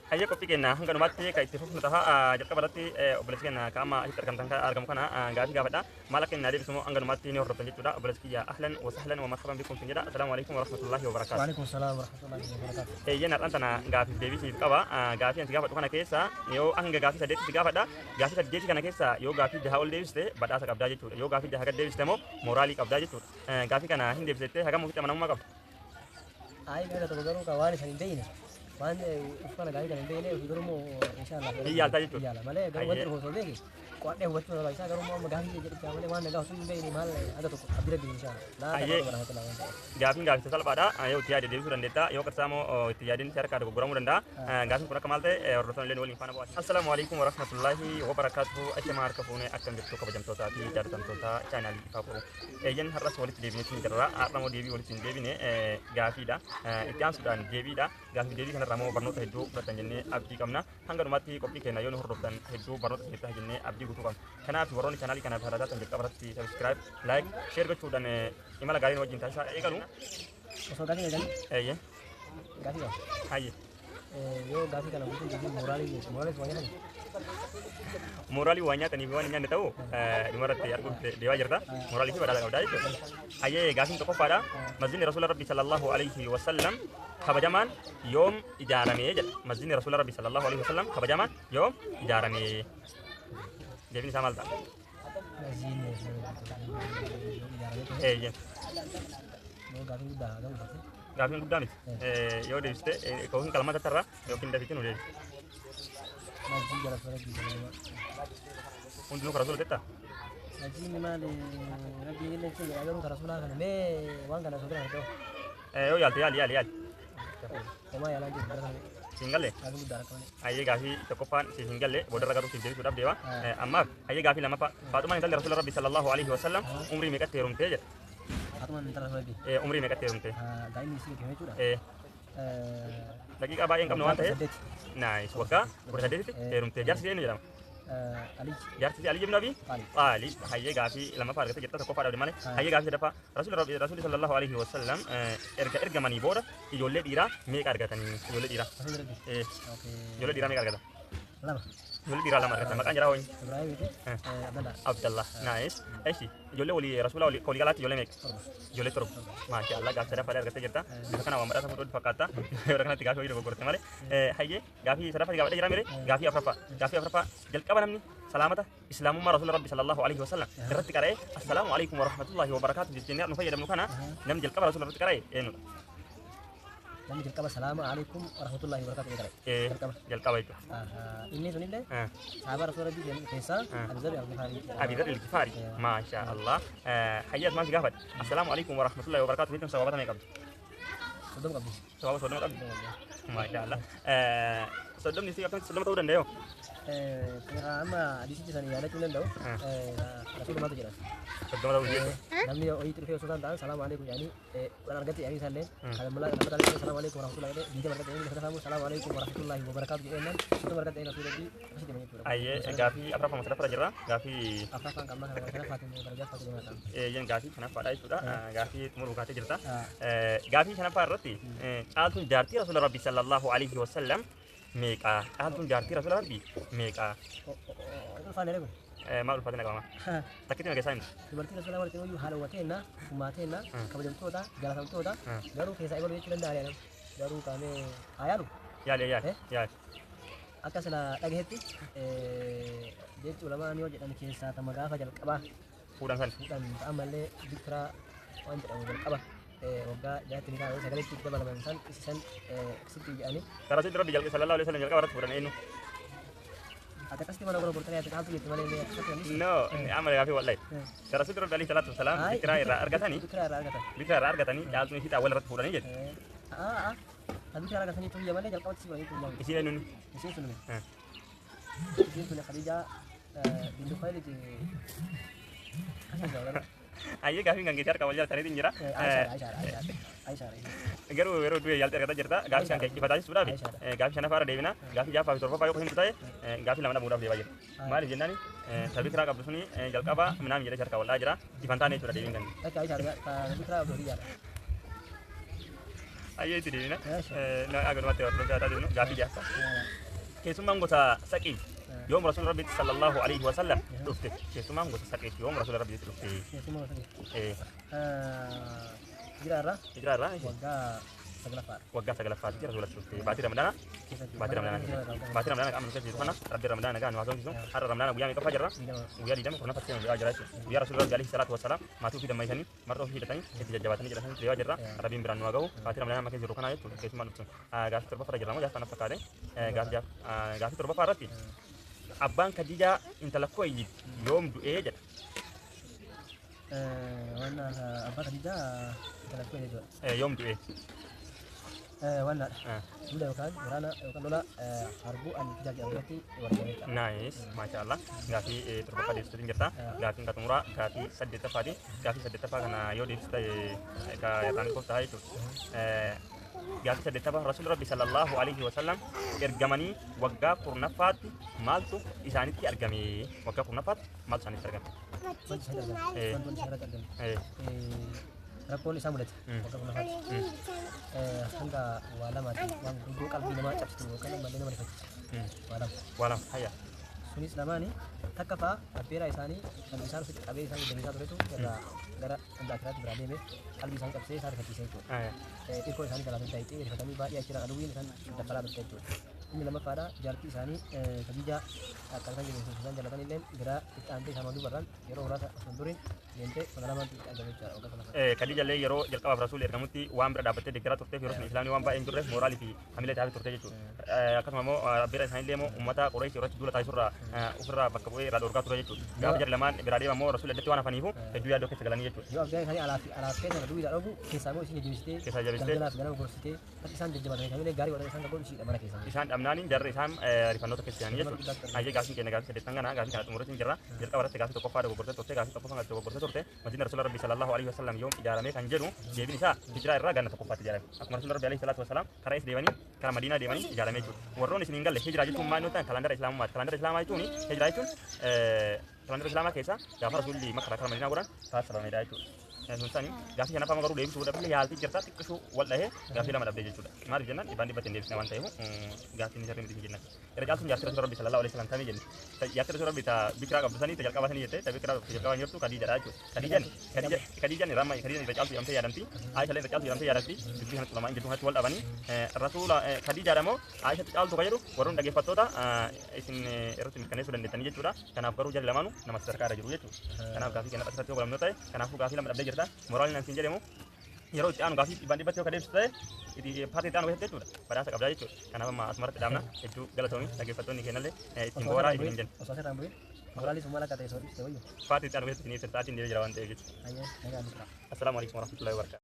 Hayyee, qophii keenya hanga dhumaatti kan itti fufnu taha. Jalqaba irratti obboleessi keenya kan amma asitti argamtan argamu kana gaafii gaafadha. Maal akka inni adeemsisu immoo hanga dhumaatti ni hordoftan jechuudha. Obboleessi kiyya, أهلا وسهلا ومرحبا بكم sin jedha. السلام عليكم ورحمة الله وبركاته. وعليكم السلام ورحمة الله وبركاته. Eeyyeen, har'aan tana gaafiif deebii siif qaba. Gaafii ani si gaafadhu kana keessa yoo hanga gaafii saddeetti si gaafadha. Gaafii saddeeti kana keessa yoo gaafii jaha ol deebiste badhaasa qabdaa jechuudha. Yoo gaafii jaha gad deebiste immoo mooraalii qabdaa jechuudha. Gaafii kana hin deebisettee hagam ofitti amanamummaa qabda? Ayi, gaafii tokko garuu kan waan isan hin beekne, waan uffana gaafii kana hin beekne ofii garuu immoo inshallah. Hin yaaltaa jechuudha. Yaala malee garuu wanti dhufu osoo beeke qo'adhee hubachuu barbaachisaa, garuu immoo amma gaafii jedhichaa malee waan nagaa osoo hin beekne maal haga tokko abdii rabbii inshallah. Laa Ayyee. ta'uu rahmatullahi waan ta'eef. Gaafiin gaafii salphaadha. Yoo itti yaade deebisuu dandeetta. Yoo qarsaa immoo itti yaadin si harkaa dogoggoramuu danda'a. Gaafiin kun akka maal ta'e hordoftoonni illee waliin faana bu'aa. السلام عليكم ورحمة الله وبركاته. Ashama, harka fuunee, akkam jirtu kabajamtootaa fi jaallatamtoota chaanaalii Ifaa Boruu? Eeyyan, har'as walitti deebineetiin jirra. Har'a immoo deebii walitti hin deebine gaafiidha. Itti aansuudhaan deebiidha. Gaafii deebii kanarraa immoo barnoota hedduu fudhatan jennee abdii qabna. Hanga dhumaatti qophii keenya yoo nu hordoftan hedduu barnoota isiniif ta'a jennee abdii guutuu qabna. Kanaaf warroonni chaanaalii kanaaf haaraa taatan jalqaba irratti subscribe, like, share gochuudhaan imala gaarii nu wajjin taasisaa eegalu. Osoo gaafii eegan Eeyyee, gaafii qaba. Hayyee. Yoo gaafii kana guutuun deebii mooraalii mooraalii waan jedhamu. Mooraalii waan nyaatanii fi waan hin nyaanne ta'u dhumarratti arguuf deemaa jirta. Mooraalii fi badhaasa qabdaa jechuudha. Hayyee, gaafiin tokkoffaadha. Masjidni Rasuula Rabbii صلى الله عليه وسلم kabajamaan yoom ijaarame jedha. Masjidni Rasuula Rabbii صلى الله عليه وسلم kabajamaan yoom ijaarame? Deebiin isaa maal ta'a? Masjiidni ijaaramee ture. Eeyyee. Yoo gaafiin guddaa hagam ulfaate. Gaafiin guddaa miti. Yoo deebiste yookiin qalama tattarraa yookiin dafiitti nu deebiste. Masjiida Rasuula Rabbii kabajamaa. Hundinuu kan Rasuula jettaa? Masjiidni maali Rabbii illee jechuun garuu kan Rasuulaa kana mee waan kana osoo bira argamu. Yoo yaalte, yaali, yaali, yaali. Homaa yaalaa jiru gara kana. Siin galle? Gaafii guddaa akka malee. Hayyee, gaafii tokkoffaan siif hin galle, boodarra garuu siif deebisuudhaaf deema. Ammaaf hayyee, gaafii lammaffaa. Faaxumaan intalli Rasuula Rabbii صلى الله عليه وسلم umrii meeqatti heerumtee jedha. Faaxumaan intala Rasuula Rabbii. Umrii meeqatti heerumte? Daa'imni isii beekame jechuudha. Daqiiqaa baay'ee hin qabnu waan ta'eef. Saddeeti. Nice, waggaa 18tti heerumte. Jaarsi eenyu jedhama? Aliyyi. Jaarsi Ali ibn Abi Xaalib. Xaalib. Hayyee, gaafii lammaffaa argattee jirta, tokkoffaa dhabde malee. Hayyee, gaafii sadaffaa. Rasuulli Rabbi Rasuulli صلى الله عليه وسلم erga ergamanii booda ijoollee dhiiraa meeqa argatanii? Ijoollee dhiiraa. Rasuula Rabbii. Okay. Ijoollee dhiiraa meeqa argatan? Lama. Ijoollee dhiiraa lama argatan. Maqaan jaraa hooyi? Ibraahimii fi Abdallah. Abdallah. Nice. Eshi, ijoollee walii rasuula walii walii galaatti ijoollee meeqa? Torba. Ijoollee 7. Maasha Allah, gaafii sadaffaa argattee jirta. Bifa kana waan badhaasa fuudhu fakkaata. Yeroo kanatti gaafii hojii dogoggorte malee. Hayyee, gaafii sadaffaa gaafadhee jira mire? Gaafii afuraffaa. Gaafii afuraffaa, jalqaba namni salaamata islaamummaa Rasuula Rabbi صلى الله عليه وسلم irratti qara'ee السلام عليكم ورحمة الله وبركاته jennee nu fayyadamnu kana namni jalqaba Rasuula irratti qara'e eenyudha? Namni jalqaba السلام عليكم ورحمة الله وبركاته jedhame. Jalqaba. Jalqaba jechuudha. Inni sunillee sahaabaa Rasuula Rabbii keessaa Abu Zarri Al-Ghifaarii. Abi Dharr al-Ghifari. Maasha Allah. Hayyee, asumaan si gaafadha. السلام عليكم ورحمة الله وبركاته jechuun sawaabata meeqa qabdi? 30 qabdi. Sawaaba 30 qabdi? Maasha Allah. 30 si qabdan 30 ta'uu danda'u? Amma hadiisichi sana yaadachuu hin danda'u. Rasuulumaatu jedhan. 30 ta'uu jechuudha. Namni ho'iitti dhufee osoo isaan ta'an السلام عليكم jedhanii waan argatte jedhanii isaallee kan lammataa illee السلام عليكم ورحمة الله jedhee 20 argatte jedhanii sadaffaa السلام عليكم ورحمة الله وبركاته jedhee 30 argatte jedhanii Rasuula Rabbii akkasitti himan jechuudha. Hayyee, gaafii afuraffaa sadaffaa jirra. Gaafii Afuraffaan kan amma kana shanaffaatiin darajaaffaatu deemaa ta'a. Eeyyan, gaafii shanaffaadha jechuudha. Gaafii xumuruu kaatee jirta. Gaafii shanaffaa irratti caaltuun jaartii Rasuula Rabbii صلى الله عليه وسلم meeqa? Caaltuun jaartii Rasuula Rabbii meeqa? Ulfaanee kun. Maal ulfaatina qabama? Takkitti keessaa himta. Dubartii Rasuulaa walitti iyyuu haadha ummaateenna, kabajamtoota, jaalatamtoota, garuu keessaa ebaluu jechuu danda'a nama. Garuu qaamee haa yaalu. Yaali, yaali, yaali. Akka sila dhagahetti jechi ulamaan yoo jedhan keessaa tama gaafa jalqabaa Fuudhan san. Fuudhan ammallee bikiraa waan jedhamu jalqaba waggaa jaatti ni kaa'e sagaletti dabalaman san isi san sitti jedhanii. Rasuulli Rabbii jalqaba صلى الله عليه وسلم jalqaba irratti fuudhan eenyu? Ati akkasitti mana gora gortanii ati caaltu jetti malee mee akkasitti. No, amma gaafii wallahi. Rasuulli Rabbii عليه الصلاة والسلام bikiraa irraa argatanii bikiraa irraa argatan. Bikiraa irraa argatanii caaltuun isii xaawwal irratti fuudhanii jedhe. Aa, bikiraa argatanii tuyya malee jalqabatti si fuudhanii tuyya. Isiin eenyuun? Isiin sun isiin sun Khadijaa bintu Khuwaylid akkasuma jaalladha. Ayyee, gaafiin kan keessaa harka wal jaallataniitiin jira. Aishaadha, Aishaadha, Aishaadha. Garuu yeroo du'e yaaltee argataa jirta. Gaafii kan ifa taasisuudhaaf gaafii shanaffaa irra deebina. Gaafii ja'affaa fi torbaffaa yoo hin ta'e gaafii lama dhabuudhaaf deemaa jira. Maaliif jennaani sabii kiraa qabdu suni jalqaba minaan jedhee harka wal'aa jira. Ifan taane jechuudha deebiin kan. Akka Aishaadha, bikiraa abduu Khadijaadha. Ayyee itti deemina. Agarumatti hordofaa taatee gaafii jaassa. Keessummaan gosa Saqiif yoom Rasuula Rabbiitti sallallahu alaihi wa sallam dhufte? Keessummaan gosa Saqiif yoom Rasuula Rabbiitti dhufte? Keessummaa gosa Saqiif. Hijira irraa. Hijira irraa. Waggaa saglaffaadha. Waggaa saglaffaatti Rasuulatti dhufte. Baatii Ramadaanaa. Baatii Ramadaanaa keessa. Baatii Ramadaanaa qaama nu keessa jiru kana Rabbi Ramadaana gaa nu haasofsiisu. Har'a Ramadaana guyyaa meeqaffaa jirra? Guyyaa 20 kurnaffatti seenuu jira jechuudha. Guyyaa Rasuula Rabbi alayhi salaatu wassalaam maatii ofii dammaysanii marxoo ofii hidhatanii itti jajjabaatanii jedhanii deemaa jirra. Rabbiin biraan nu haa gahu. Baatii Ramadaanaa amma keessa jiru kana jechuudha. Keessumaa dhuftu. Gaaffii torbaffaarra jirra moo jaaffaa naf fakkaate. Gaaffii torbaffaa irratti abbaan Khadiijaa intala Kuwaylid yoom du'ee jedha. Wanna abbaa Khadiijaa intala Kuwaylid jechuudha. Yoom du'ee? Wannaadha. Duula yookaan waraana yookaan lola harbuu al-Fijaar jedhamu irratti wareegame jechuudha. Nice, masha Allah. Gaafii torbaffaa deebisuutiin jirta. Gaafiin ka xumuraa gaafii saddeettaffaati. Gaafii saddeettaffaa kana yoo deebiste ka irraan koftaa jechuudha. Gaafii saddeettaffaa Rasuulli Rabbi sallallahu alaihi wasallam ergamanii waggaa kurnaffaatti maaltu isaanitti argame? Waggaa kurnaffaatti maaltu isaanitti argame? Wanti isaanitti argame. Wanti isaanitti argame. Rakkoon isaa mudate waggaa kurnaffaatti. Hanga waa lamaati waan gurguddoo qalbii namaa cabsitu yookaan ammallee nama rifachiisu. Waa lama. Waa lama hayya. Sunis lamaani takka fa'a abbeeraa isaanii kan isaan ofitti qabee isaan jajjabeessaa turetu irraa gara hanga akiraatti biraa deeme qalbii isaanii cabsee isaan rifachiisee jechuudha. Dhirkoo isaanii jalaa daddaayittee rifatanii baay'ee achirraa aduwwiin isaan daffalaa turte jechuudha. Inni lammaffaadha jaartii isaanii Khadiijaa akka isaan jabeessuuf isaan jaalatan illee biraa itti aantee isaan duubarraan yeroo muraasa osoo hin turin deemtee kana lamaantu itti argame jechuudha waggaa kana. Khadiija illee yeroo jalqabaaf Rasuulli ergamutti waan bira dhaabbattee deeggaraa turteef yeroo sana Islaamni waan baay'ee hin jirreef mooraalii fi hamilee taafii turte jechuudha. Akkasuma immoo abbeera isaanii illee immoo uummata Qureesh irratti duula taasisurraa ofirraa bakka bu'ee irraa dhorkaa ture jechuudha. Gaafa jarri lamaan biraa deeman immoo Rasuulli addatti waan hafaniifu hedduu yaaddoo keessa galanii jechuudha. Yoo abbaan isaanii alaa fi alaa keessa duwwii dhoogu keessaa immoo isin jajjabeessitee Keessaa jajjabeessitee. Galgalaaf ganama gorsitee akka isaan jajjabaatanii hamilee gaarii godhan isaan godhu ishiidha mana keessaa. Isaan dhabnaaniin jarri isaan rifannoota keessa seenanii jechuudha. Hayyee gaafiin keenya gaafii saddeettan kana gaafii kana xumurreetiin jirra. Jalqaba irratti gaafii tokkoffaa dogoggortee turte gaafii tokkoffaa kan dogoggortee turte masjiidni Rasuula Rabbii sallallahu alaihi wasallam yoom ijaarame kan jedhu deebiin isaa hijiraa irraa ganna tokkoffaatti ijaarame. Akkuma Rasuula Rabbii alaihi salaatu wasalaam karaa isa deemanii karaa Madiinaa deemanii ijaarame jechuudha. Warroonni isin hin galle hijiraa jechuun maal yoo ta'an kalaandara Islaamummaati. Kalaandara Islaamaa jechuun hijiraa jechuun kalaandara Islaamaa keessa gaafa Rasuulli Makkaa karaa Madiinaa godhan taasifamedha jechuudha. Sun sani gaafii shanaffaa garuu deebisuu dhabde yaaltii jirta xiqqishuu wal dhahee gaafii lama dhabdee jechuudha. Maaliif jennaan dhibbaan dhibbatti hin deebisne waan ta'eef gaaffiin sirrii miti hin jenna. Irra caaltuun jaartii Rasuula Rabbii sallallahu alaihi wasallam tamii jenne. Jaartii Rasuula Rabbii ta bikiraa qabdu sanii ta jalqabaa sanii jette ta bikiraa qabdu jalqabaa hin jirtu Khadiijaadha jechuudha. Khadiijaan Khadiijaan ramma Khadiijaan irra caaltu jedhamtee yaadamti. Aisha illee irra caaltu jedhamtee yaadamti. Dubbii kanatti ulamaan jidduu kanatti wal dhabanii Rasuula Khadiijaadha moo Aishatu caaltu ka jedhu warroonni dhaggeeffattoota isin irratti mirkaneessuu dandeettanii jechuudha. Kanaaf garuu jarri lamaanuu nama sadarkaa irra jiru jechuudha. Kanaaf gaafii kenna asirratti yoo godhamnu ta'e kanaafuu gaafii lama dhabdee jirta. Moraaliin an siin jedhamu yeroo itti aanu gaafii dhibbaan dhibbatti yoo ka deebistu ta'e paartii itti aanu keessatti jechuudha. Badhaasa qabdaa jechuudha. Kanaaf amma asumarratti dhaabna. Hedduu galatoomi dhaggeeffattoonni keenyallee ittiin booraa isiniin jenna. Osoo asirraan bu'in moraalii sun maal akka ta'e osoo ibsite wayyu. Paartii itti aanu keessatti isiniif sa'aatiin deebi'ee jira waan ta'eef jechuudha. Hayyee nagaa nuuf ta'a. Assalaamu alaikum warahmatullahi wabarakatuh.